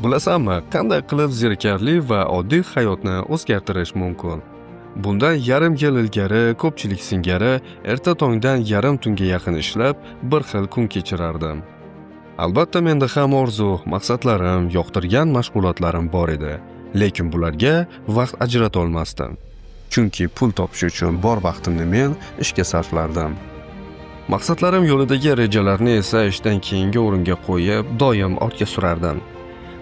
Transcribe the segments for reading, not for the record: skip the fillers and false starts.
Bilasanmi, qanday qilib zerikarli va oddiy hayotni o'zgartirish mumkin? Bundan yarim yil ilgari ko'pchilik singari erta tongdan yarim tunga yaqin ishlab, bir xil kun kechirardim. Albatta, menda ham orzu, maqsadlarim, yoqtirgan mashg'ulotlarim bor edi, lekin bularga vaqt ajrata olmasdim. Chunki pul topish uchun bor vaqtimni men ishga sarflardim. Maqsadlarim yo'lidagi rejalarni esa ishdan keyingi o'ringa qo'yib, doim ortga surardim.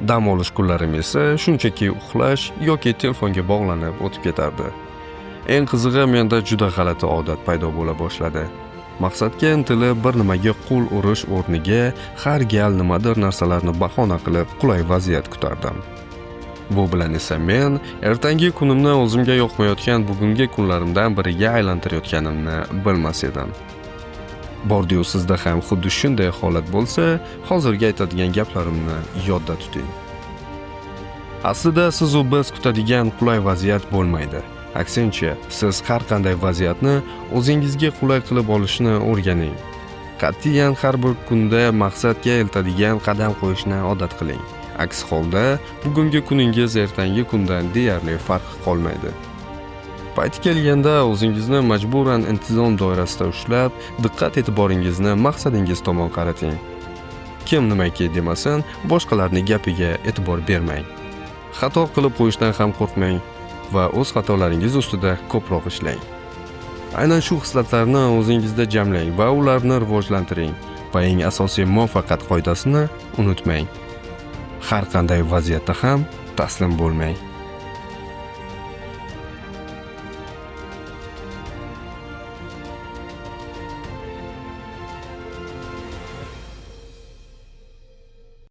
Dam olish kunlarim esa shunchaki uxlash yoki telefonga bog'lanib o'tib ketardi. Eng qizig'i, menda juda g'alati odat paydo bo'la boshladi. Maqsadga intilib bir nimaga qo'l urish o'rniga har gal nimadir narsalarni bahona qilib qulay vaziyat kutardim. Bu bilan esa men ertangi kunimni o'zimga yoqmayotgan bugungi kunlarimdan biriga aylantirayotganimni bilmas edim. Bordiyu sizda ham xuddi shunday holat bo'lsa, hozirgi aytadigan gaplarimni yodda tuting. Aslida siz u biz kutadigan qulay vaziyat bo'lmaydi. Aksincha, siz har qanday vaziyatni o'zingizga qulay qilib olishni o'rganing. Qat'iyan har bir kunda maqsadga eltadigan qadam qo'yishni odat qiling. Aks holda bugungi kuningiz ertangi kundan deyarli farqi qolmaydi. Payti kelganda o'zingizni majburan intizom doirasida ushlab, diqqat e'tiboringizni maqsadingiz tomon qarating. Kim nimaki demasin, boshqalarning gapiga e'tibor bermang. Xato qilib qo'yishdan ham qo'rqmang va o'z xatolaringiz ustida ko'proq ishlang. Aynan shu xislatlarni o'zingizda jamlang va ularni rivojlantiring va eng asosiy muvaffaqiyat qoidasini unutmang. Har qanday vaziyatda ham taslim bo'lmang.